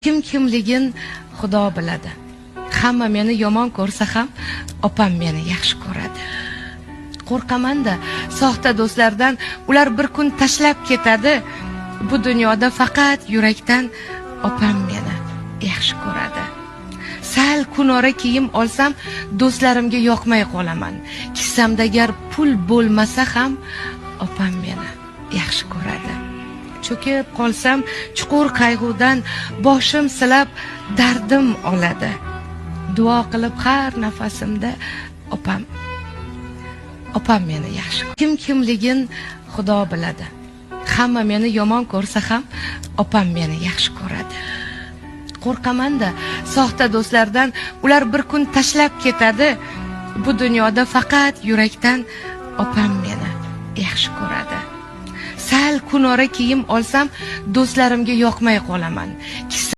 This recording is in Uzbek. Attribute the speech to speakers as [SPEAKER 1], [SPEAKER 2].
[SPEAKER 1] Kim kimligin Xudo biladi. Hamma meni yomon ko'rsa ham, opam meni yaxshi ko'radi. Qo'rqaman-da soxta do'stlardan, ular bir kun tashlab ketadi. Bu dunyoda faqat yurakdan opam meni yaxshi ko'radi. Sal kunora kiyim olsam, do'stlarimga yoqmay qolaman. Kissamda agar pul bo'lmasa ham, opam meni yaxshi ko'radi. Cho'kib qolsam, chuqur qayg'udan boshim silab dardim oladi. Duo qilib har nafasimda opam meni yaxshi. Kim kimligin Xudo biladi. Hamma meni yomon ko'rsa ham, opam meni yaxshi ko'radi. Qo'rqaman-da soxta do'stlardan, ular bir kun tashlab ketadi. Bu dunyoda faqat yurakdan opam meni yaxshi ko'radi. Sal kunora kiyim olsam, do'stlarimga yoqmay qolaman.